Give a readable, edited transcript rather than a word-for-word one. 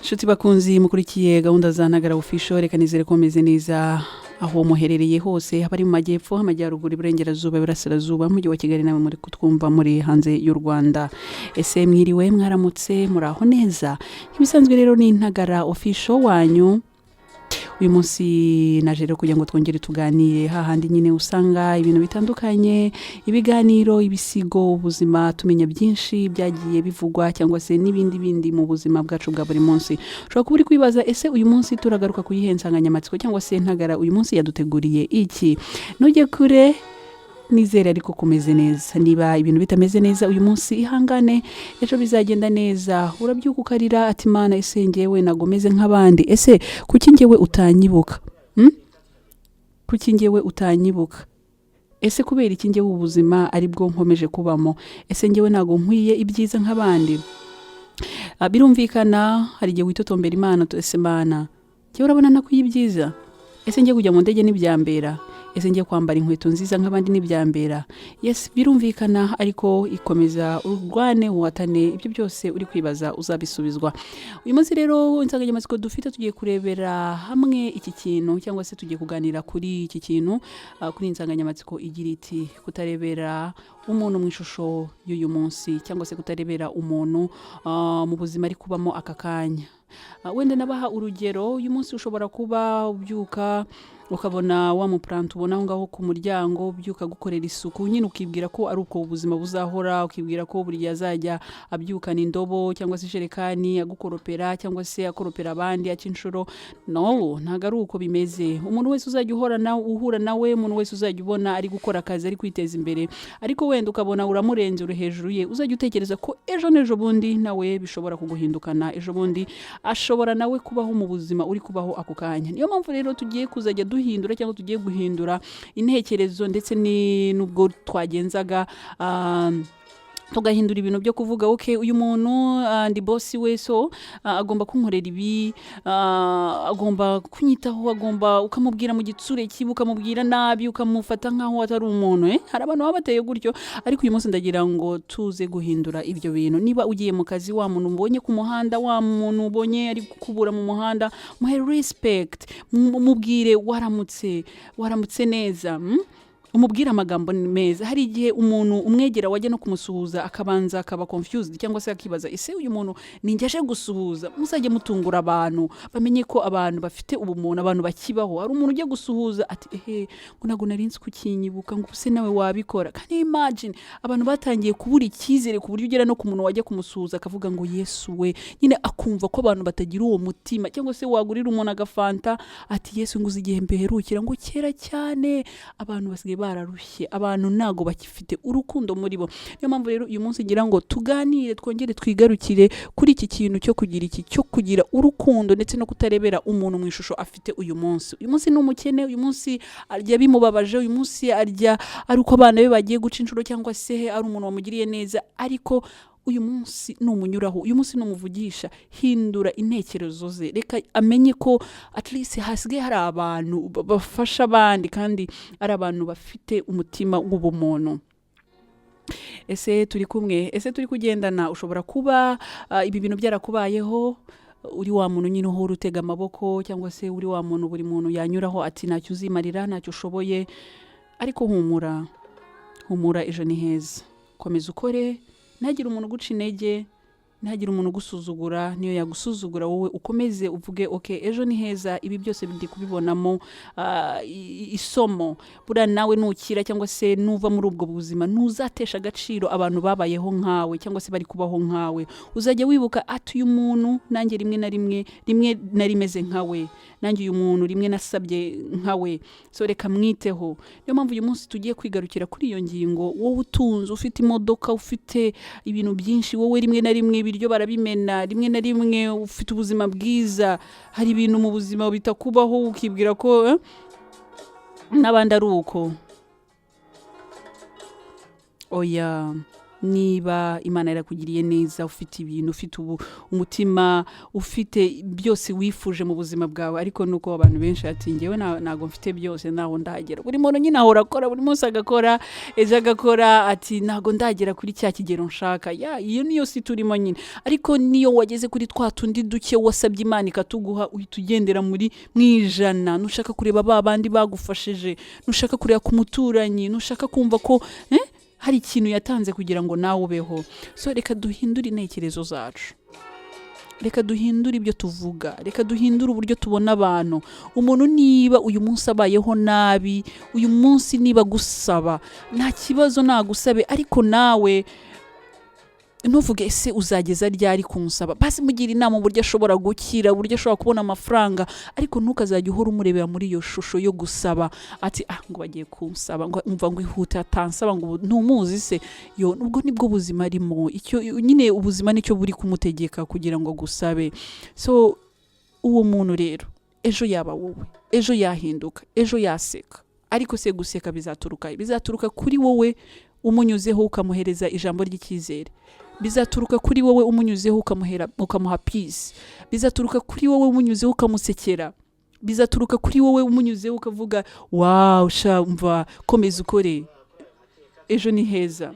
Inshuti bakunzi mukurikiye gahunda za Ntagara Official, reka nizere ko mumeze neza aho muherereye hose, haba ari mu majyepfo, amajyaruguru, iburengerazuba, iburasirazuba, mujyi wa Kigali, nawe muri kutwumva muri hanze y'u Rwanda. Ese mwiriwe, mwaramutse, muraho neza? Nk'ibisanzwe rero ni Ntagara Official wanyu. Uyu munsi naje rero kugira ngo twongere tuganire, hahandi nyine usanga ibintu bitandukanye, ibiganiro, ibisigo, ubuzima, tumenya byinshi byagiye bivugwa cyangwa se n'ibindi bindi mu buzima bwacu bwa buri munsi. Ushobora kuba uri kwibaza: ese uyu munsi turagaruka ku yihe nsanganyamatsiko, cyangwa se Ntagara uyu munsi yaduteguriye iki? Ntujye kure, nizere ariko kumeze neza. Niba ibintu bitameze neza uyu munsi, ihangane, ejo bizagenda neza. Urabyuka ukarira ati: "Mana, ese ngewe ntabwo meze nk'abandi? Ese kuki ngewe utanyibuka? Kuki ngewe utanyibuka? Ese kubera iki ngewe ubuzima ari bwo nkomeje kubamo? Ese ngewe ntabwo nkwiye ibyiza nk'abandi?" Birumvikana, hari igihe witotombera Imana: "Ese Mana, ngewe urabona nakwiye ibyiza? Ese ngiye kujya mu ndege ntibyambera? Ese ngiye kwambara inkweto nziza nk'abandi ntibyambera?" Yes, birumvikana, ariko ikomeza urwane, uhatane, ibyo byose uri kwibaza uzabisubizwa. Uyu munsi rero insanganyamatsiko dufite, tugiye kurebera hamwe iki kintu, cyangwa se tugiye kuganira kuri iki kintu, kuri iyi nsanganyamatsiko igira iti: "Kutarebera umuntu mu ishusho y'uyu munsi", cyangwa se kutarebera umuntu mu buzima ari kubamo aka kanya. Wenda nabaha urugero. Uyu munsi ushobora kuba ubyuka ukabona wa mupurante ubona aho ngaho ku muryango ubyuka gukorera isuku nyine, ukibwira ko ari uko ubuzima buzahora, ukibwira ko buri gihe azajya abyukana indobo cyangwa se ijerekani agukoropera, cyangwa se akoropera abandi, aca inshuro. No, ntabwo ari uko bimeze. Umuntu wese uzajya uhora na uhura nawe, umuntu wese uzajya ubona ari gukora akazi, ari kwiteza imbere, ariko wenda ukabona uramurenze, uri hejuru ye, uzajya utekereza ko ejo n'ejo bundi nawe bishobora kuguhindukana, ejo bundi ashobora nawe kubaho mu buzima uri kubaho ako kanya. Niyo mpamvu rero tugiye kuzajya duhindura, cyangwa tugiye guhindura intekerezo, ndetse n'ubwo twagenzaga, tugahindura ibintu byo kuvuga: "Ok, uyu muntu, ndi boss we, so agomba kunkorera ibi, agomba kunyitaho, agomba", ukamubwira mu gitsure kibi, ukamubwira nabi, ukamufata nk'aho atari umuntu, eh? Hari abantu baba bateye gutyo, ariko uyu munsi ndagira ngo tuze guhindura ibyo bintu. Niba ugiye mu kazi, wa muntu ubonye ku muhanda, wa muntu ubonye ari kukubura mu muhanda, muhe respect, mubwire "Waramutse, waramutse neza," Umubwire amagambo meza. Hari igihe umuntu umwegera, wajya no kumusuhuza, akabanza akaba confused, cyangwa se akibaza: "Ese uyu muntu ni njye aje gusuhuza?" Muzajye mutungura abantu, bamenye ko abantu bafite ubumuntu, abantu bakibaho. Hari umuntu ujya gusuhuza ati: "Ehe, ngo ntabwo nari nzi kukinyibuka, ngo use nawe wabikora." Can you imagine? Abantu batangiye kubura icyizere ku buryo ugera no ku muntu, wajya kumusuhuza akavuga ngo "Yesu we", nyine akumva ko abantu batagira uwo mutima. Cyangwa se wagurira umuntu agafanta ati: "Yesu, nguze igihe mbeherukira", ngo kera cyane. Abantu basigaye bararushye, abantu ntago bakifite urukundo muri bo. Niyo mpamvu rero uyu munsi ngira ngo tuganire, twongere twigarukire kuri iki kintu cyo kugira iki, cyo kugira urukundo, ndetse no kutarebera umuntu mu ishusho afite uyu munsi. Uyu munsi ni umukene, uyu munsi arya bimubabaje, uyu munsi arya ari uko abana be bagiye guca inshuro, cyangwa se ari umuntu wamugiriye neza, ariko uyu munsi numunyuraho, uyu munsi numuvugisha, hindura intekerezo ze. Reka amenye ko at least hasigaye hari abantu bafasha abandi, kandi ari abantu bafite umutima w'ubumuntu. Ese turi kumwe? Ese turi kugendana? Ushobora kuba ibi bintu byarakubayeho, uri wa muntu nyine uhora utega amaboko, cyangwa se uri wa muntu buri muntu yanyuraho ati: "Ntacyo uzimarira, ntacyo ushoboye." Ariko humura, humura, ejo ni heza. Komeza ukore, ntihagire umuntu uguca intege, ntihagire umuntu ugusuzugura. Niyo yagusuzugura, wowe ukomeze uvuge: "Ok, ejo ni heza, ibi byose ndi kubibonamo isomo." Buriya nawe nukira, cyangwa se nuva muri ubwo buzima, ntuzatesha agaciro abantu babayeho nkawe, cyangwa se bari kubaho nkawe. Uzajya wibuka ati: "Uyu muntu nanjye rimwe na rimwe, rimwe nari meze nkawe, nanjye uyu muntu rimwe nasabye nkawe, so reka mwiteho." Niyo mpamvu uyu munsi tugiye kwigarukira kuri iyo ngingo. Wowe utunze, ufite imodoka, ufite ibintu byinshi, wowe rimwe na rimwe ibiryo barabimena, rimwe na rimwe ufite ubuzima bwiza, hari ibintu mu buzima bitakubaho, ukibwira ko n'abandi ari uko. Oya. Niba Imana yarakugiriye neza, ufite ibintu, ufite ubu umutima, ufite byose wifuje mu buzima bwawe, ariko nuko abantu benshi ati: "Ngewe ntabwo mfite byose, ntaho ndagera." Buri muntu nyine ahora akora, buri munsi agakora, ejo agakora, ati: "Ntabwo ndagera kuri cya kigero nshaka." Ya, iyo niyo si turimo nyine. Ariko niyo wageze kuri twa tundi duke wasabye Imana ikatuguha, uhita ugendera muri mu ijana. Ntushaka kureba ba bandi bagufashije, ntushaka kureba ku muturanyi, ntushaka kumva ko hari ikintu yatanze kugira ngo nawe ubeho. So reka duhindure intekerezo zacu, reka duhindure ibyo tuvuga, reka duhindure uburyo tubona abantu. Umuntu niba uyu munsi abayeho nabi, uyu munsi niba agusaba, nta kibazo, nagusabe, ariko nawe ntuvuge: "Ese uzageza ryari kunsaba?" Basi mugira inama uburyo ashobora gukira, uburyo ashobora kubona amafaranga, ariko ntukazajya uhora umurebera muri iyo shusho yo gusaba, ati: "Ah, ngo bagiye kunsaba, ngo umva, ngo ihute atansaba, ngo ubu ntumuzi se?" Yo, ubwo nibwo buzima arimo. Icyo nyine ubuzima nicyo buri kumutegeka kugira ngo agusabe. So uwo muntu rero ejo yaba wowe, ejo yahinduka, ejo yaseka. Ariko se guseka bizaturuka he? Bizaturuka kuri wowe umunyuzeho ukamuhereza ijambo ry'icyizere, bizaturuka kuri wowe umunyuzeho ukamuha peace, bizaturuka kuri wowe umunyuzeho ukamusekera, bizaturuka kuri wowe umunyuzeho ukavuga: "Wow, sha, mva, komeza ukore, ejo ni heza."